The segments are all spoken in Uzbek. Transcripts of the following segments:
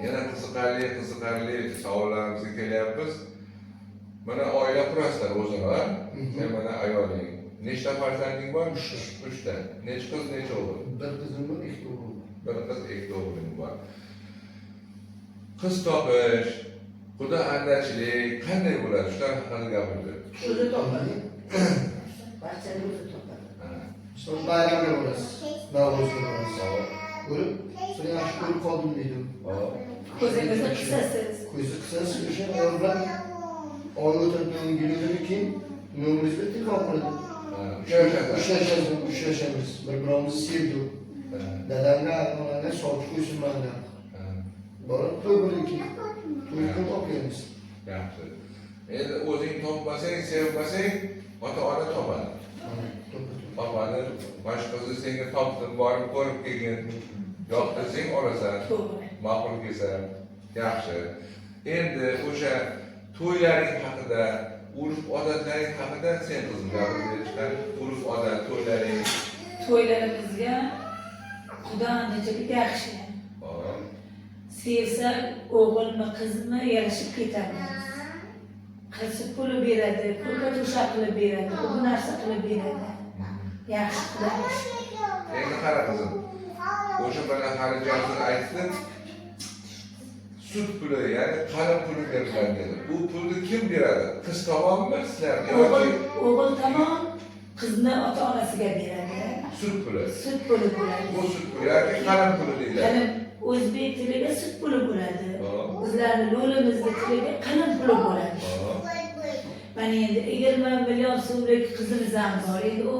Yana qiziqarli qiziqarli savollarimizga kelyapmiz. Mana, oila qurasizlar o'zaro. Sen, mana, ayoling. Nechta farzanding bor? Uchta. Necha qiz, necha o'g'il? Bir qizim bor, ikkita o'g'lim bor. Bir qiz, ikkita o'g'ling bor. Qiz topish, quda andachilik qanday bo'ladi? Shular haqida gapirib. O'zi topadi. Barchani o'zi topadi. Misol, bayramga borasiz, Navro'zga borasiz. Ko'rib, seni yaxshi ko'rib qoldim deydi. Ko'zingizni qisasiz. Ko'zi qisasiz, o'sha ayol bilan oy o'tirib, yil o'tib, keyin nomeringizni telefon qiladi. Ha, uchrashasiz. Uchrashamiz, uchrashamiz. Bir birimizni sevdik. Dadamga, onamga sovchi qo'ysin manda. Borib to'y bo'ldi keyin. To'y qilib olib kelamiz. Yaxshi. Endi o'zing topmasang, sevmasang, ota ona topadi. Topadi. Boshqa qizni senga topdim, borib ko'rib kelgin. Yoqtirsang, olasan. To'g'ri. Ma'qul kelsa. Yaxshi. Endi o'sha to'ylaring haqida, urf odatlaring haqida sen, qizim, gapirib ber chiqar. Urf odat, to'ylaring. To'ylarimizga quda andachilik yaxshi. Sevsa, o'g'ilmi, qizmi, yarashib ketamiz. Qiz puli beradi, ko'rpa to'shak qilib beradi, bu narsa qilib beradi. Yaxshi, Xudoga shukur. Endi qara, qizim. O'sha bilan hali Jasur aytdi. Sut puli, ya'ni qalin puli beriladi dedi. Bu pulni kim beradi? Qiz tomonmi, sizlar O'g'il yoki o'g'il tomon qizni ota onasiga beradi. Sut puli. Sut puli bo'ladi. Bu sut puli yoki qalin puli deyiladi. Qalin o'zbek tilida sut puli bo'ladi. Bizlarni lo'limizni tilida qalin puli bo'ladi. Mana, endi 20 million so'mlik qizimiz ham bor. Endi u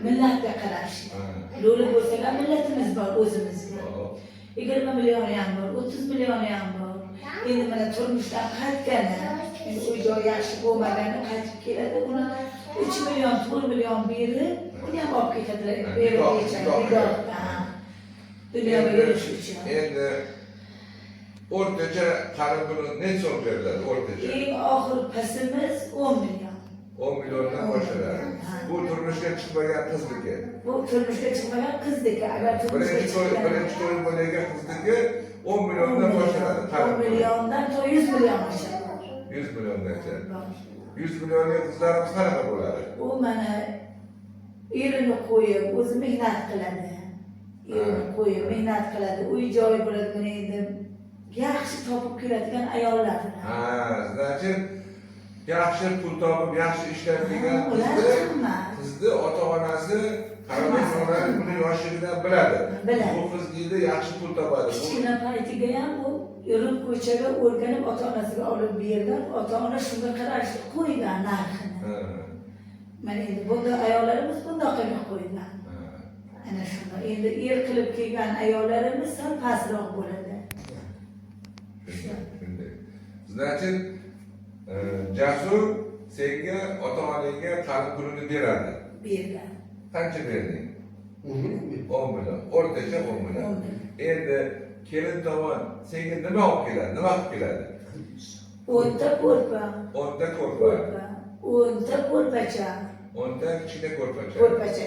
millatga qarash. Lo'li bo'lsak ham, millatimiz bor o'zimizga. 20 millioni ham bor, 30 millioni ham bor. Endi mana, turmushdan qaytgani, endi uy joy yaxshi bo'lmagani, qaytib keladi, uni 3 million, 4 million berib, uni ham olib ketadilar. Ha, Berib nikoh, yechadi, nikoh. Nikohda. Dunyoga yurish uchun. Endi o'rtacha qalin puli necha so'm beriladi o'rtacha? Eng oxir pastimiz 10 million. 10 milliondan boshlanadi. Bu turmushga chiqmagan qizniki. Bu turmushga chiqmagan qizniki. Agar turmushga Birinchi to'y, chiqqan birinchi to'y bo'lgan qizniki 10 milliondan boshlanadi 10 qalin puli. milliondan to 100 milliongacha bor. 100 milliongacha. Bor. 100 millionlik qizlarimiz qanaqa bo'ladi? U mana, erini qo'yib, o'zi mehnat qiladi. Erini qo'yib mehnat qiladi, uy joyi bo'ladi. Mana, endi yaxshi topib keladigan ayollar bilan. Ha, значит, yaxshi pul topib, yaxshi ishlab kelgan Ha, ular qizni qimmat. Qizni ota onasi, qarindosh buni yoshligidan biladi. Biladi. Bu qiz, deydi, yaxshi pul topadi. Bu Kichkina paytiga ham u yurib, ko'chaga o'rganib, ota onasiga olib bergan, ota ona shunga qarashli qo'ygan narxini. Mana, endi bunday ayollarimiz bundoq qilib qo'ygan. Ana shunda endi er qilib kelgan ayollarimiz sal pastroq bo'ladi. Shunday. Значит, Jasur senga, ota onangga qalin pulini beradi. Bergan. Qancha berding? 10 million berdi. 10 million. O'rtacha 10 million. 10 million. Endi kelin tomon senga nima olib keladi? Nima qilib keladi? 10 ta ko'rpa. 10 ta ko'rpa. Ko'rpa, 10 ta ko'rpacha. 10 ta kichkina ko'rpacha. Ko'rpacha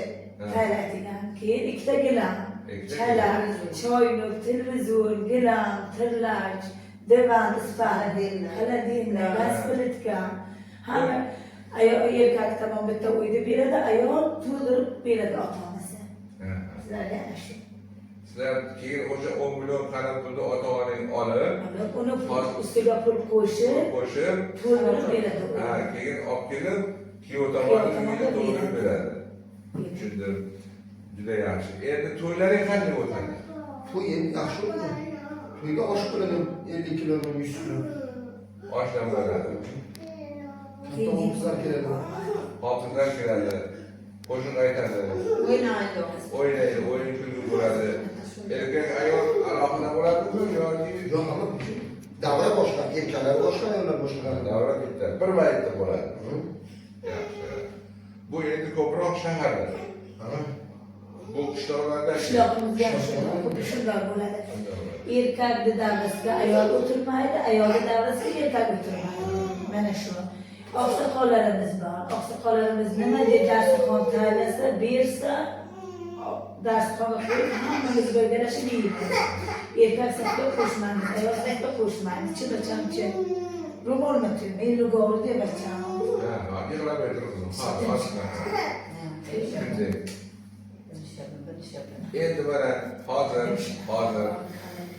tayyorlaydigan. Keyin ikkita gilam, Ikkita chalak, choynak, televizor, gilam, tirlach, divan, ispan, Холодильник. Холодильник, gaz plitka. Hamma ayol, erkak tomon bitta uyda beradi, ayol to'ldirib beradi ota onasi. Sizlarga ana shu. Sizlar keyin o'sha 10 million qalin pulni ota onang olib, Uni pul ustiga pul qo'shib, qo'shib, to'ldirib beradi. Ha, keyin olib kelib, kuyov Kuyov tomonni tomonga uyida to'ldirib beradi. beradi. Tushundim. Juda yaxshi. Endi to'ylaring qanday o'tadi? To'y endi yaxshi o'tdi. To'yga osh bo'ladi, 50 kilo, 100 kilo. Oshdan bo'ladi. Katta hofizlar keladi. Hofizlar keladi. Qo'shiq aytadi. O'ynaydi. O'ynaydi, o'yin kulgi bo'ladi. Erkak, ayol alohida bo'ladimi yoki Yo'q, ama davra boshqa, erkaklar boshqa, ayollar boshqa. Davra bitta, bir paytda bo'ladi. Yaxshi. Bu endi ko'proq shaharda. Ha. Bu qishloqlarda Qishloqimizda ham shundoq, xuddi shundoq bo'ladi. Erkakni davrasida ayol o'tirmaydi, ayolni davrasida erkak o'tirmaydi. Mana shu. Oqsoqollarimiz bor. Oqsoqollarimiz nima deb dasturxon tayyorlasa, bersa, Dasturxonga qo'yib hammamiz birgalashib yeymiz. Erkak safga qo'shmaymiz, ayol safga qo'shmaymiz. Chi bacham-chi? Ro'molmi tu? Men lugovli deb bacham. Ha, yig'lamay tur qizim. Ha, ozgina. Shunday. Endi mana hozir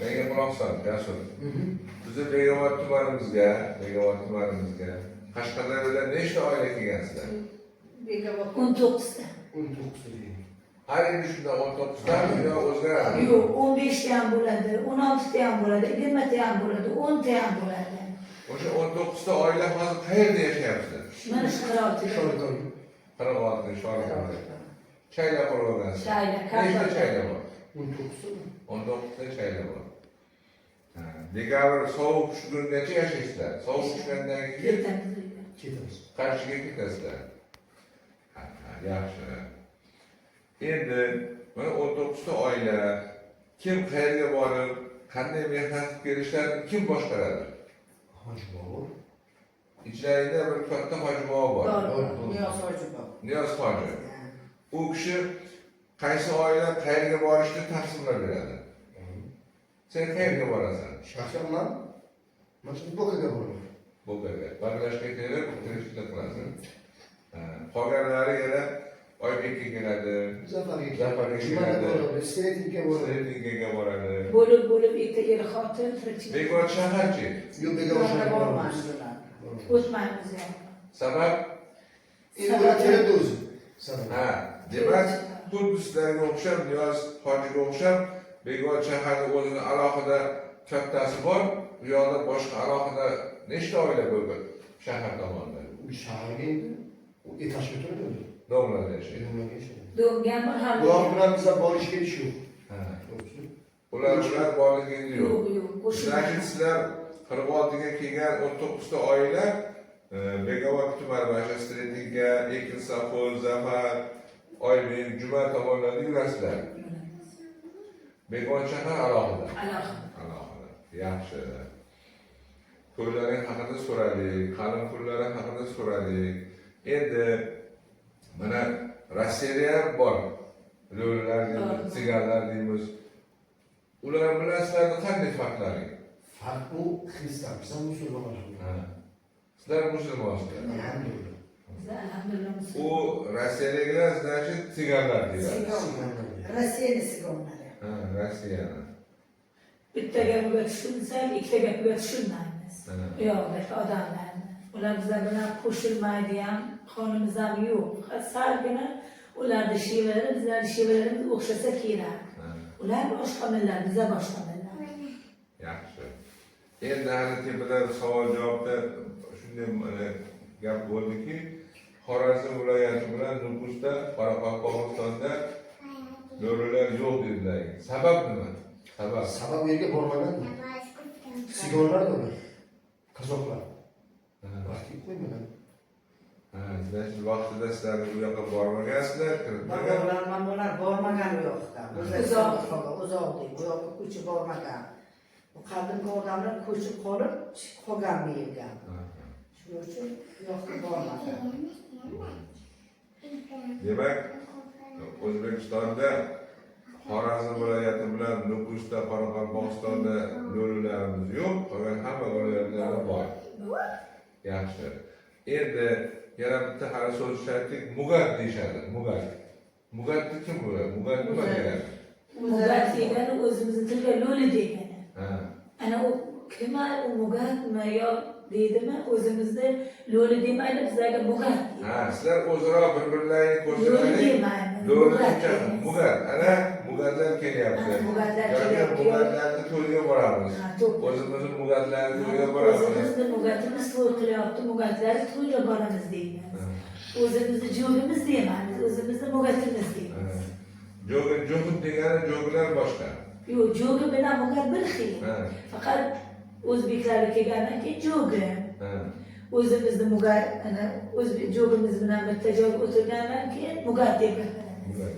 menga quloq sol, Jasur. Bizni Begobod tumanimizga Qashqadaryodan nechta oila kelgansizlar? 19 ta. 19 ta. Har yili shunda 19 tami yo o'zgaradimi? Yo'q, 15 ta ham bo'ladi, 16 ta ham bo'ladi, 20 ta ham bo'ladi, 10 ta ham bo'ladi. O'sha 19 ta oila hozir qayerda yashayapsizlar? Mana shu 46. Shorikon. 46 Shoriko'lda. Chayla qurib olgansiz. Chayla, Nechta chayla bor? 19 ta. 19 ta chayla bor. Ha, dekabr sovuq tushgungacha yashaysizlar. Sovuq tushgandan keyin Ketamiz uyga. Ketamiz. Qarshiga ketasizlar. Ha, yaxshi. Endi mana 19 ta oila kim qayerga borib, qanday mehnat qilib kelishlarini kim boshqaradi? Hoji bobo. Ichlarida bir katta hoji bobo bor. Niyoz hoji bor. Niyoz hoji. U kishi qaysi oila qayerga borishni taqsimlab beradi. Sen qayerga borasan? Shaxsan man mana shu Bo'kaga boraman. Bo'kaga. Barlashga kelib, tirikchilik qilasan. Ha, qolganlari yana Oybekka keladi, Zafarga Zafarga Jumaga keladi. boradi, Sretinga boradi. Sretingaga boradi. Bo'lib bo'lib ikkita er xotin tirikchilik. Bekobod shaharchi. Yo'q, Begobod shaharga Bormaymiz boramiz. ular. O'tmaymiz ham. Sabab? Endi ular keladi o'zi. Sabab. Ha, demak, xuddi sizlarga o'xshab, Niyoz hojiga o'xshab, Bekobod shaharda o'zini alohida kattasi bor, u yoqda boshqa alohida nechta oila bo'lgan shahar tomonda? U shaharga endi u etajga turadi o'zi. Domlalarda yashaydi. Domlaga yashaydi. Do'mga bir har Ular bilan bizlar borish kelish yo'q. Ha. To'g'risi. Ular borligi yo'q. Yo'q, qo'shilmaymiz. Значит, sizlar 46ga kelgan 19 ta oila Begobod tumani mana shu Sretinga, Ekin sovxoz, Zafar, Oybek, Juma tomonlarda yurasizlar. Bekobod shahar alohida. Alohida. Alohida. Yaxshi. To'ylaring haqida so'radik, qalin pullari haqida so'radik. Endi mana Rossiyada ham bor. Lo'lilar deymiz, Bor. sigarlar deymiz. Ular bilan sizlarni qanday farqlaring? Farq u xristian, biz ham musulmon, alhamdulillah. Ha. Sizlar musulmonsizlar. Alhamdulillah. Biz alhamdulillah U musulmon. Rossiyadagilar, значит, sigarlar deyiladi. Siganlar. Rossiyani sigonlari. Ha, Rossiyani. Bitta gapiga tushunsak, ikkita gapiga tushunmaymiz. Ha. U yoqdagi odamlarni. Ular bizlar bilan qo'shilmaydi ham, qonimiz ham yo'q. Faqat salgina ularni shevalari, bizlarni shevalarimiz o'xshasa kerak. Ha. Ular boshqa millat, bizlar boshqa millat. Yaxshi. Endi hali tepada savol javobda shunday mana gap bo'ldiki, Xorazm viloyati bilan Nukusda, Qoraqalpog'istonda lo'lilar yo'q dedilar. Sabab nima? Sabab. Sabab u yerga bormagan. Sigonlar da ular. Qozoqlar. Ha. Vaqti qo'ymagan. Ha, значит, vaqtida sizlar u yoqqa bormagansizlar, kiritmagan. Bobolar, mamolar bormagan u yoqqa. O'zlar Uzoq. Uzoq deydi. Bu yoqqa ko'chib bormagan. Bu qadimgi odamlar ko'chib qolib qolgan bu yerga. Ha. Shuning uchun bu yoqqa bormagan. Demak, O'zbekistonda Xorazm viloyati bilan Nukusda, Qoraqalpog'istonda lo'lilarimiz yo'q, qolgan hamma viloyatlarda bor. Yaxshi. Endi yana bitta hali so'z ishlatdik, mugat deyishadi, mugat. Mugatni kim bo'ladi? Mugat nima degani? Mugat degani o'zimizni tilga lo'li degani. Ha. Ana u kim u mugatmi yo deydimi, o'zimizni lo'li demaydi, bizlarga mugat deydi. Ha, sizlar o'zaro bir-birlaringni Lo'li ko'rsalaring, demaymiz, lo'li mugat deb deymiz. Mugat. Ana mugatlar kelyapti. Ana mugatlar Yoki kelyapti. mugatlarni to'yga boramiz. Ha, to'p. O'zimizni mugatlarni to'yga boramiz. O'zimizni mugatimiz to'y qilyapti, mugatlar to'yga boramiz deymiz. Ha. O'zimizni jo'gimiz demaymiz, o'zimizni mugatimiz deymiz. Jo'gi, jo'xit degani jo'gilar boshqa. Yo'q, jo'gi bilan mugat bir xil. Ha. Faqat o'zbeklarga kelgandan keyin jo'gi. Ha. O'zimizni mugat, ana o'zbek jo'gimiz bilan bitta joyga o'tirgandan keyin mugat deb gapiramiz. Mugat.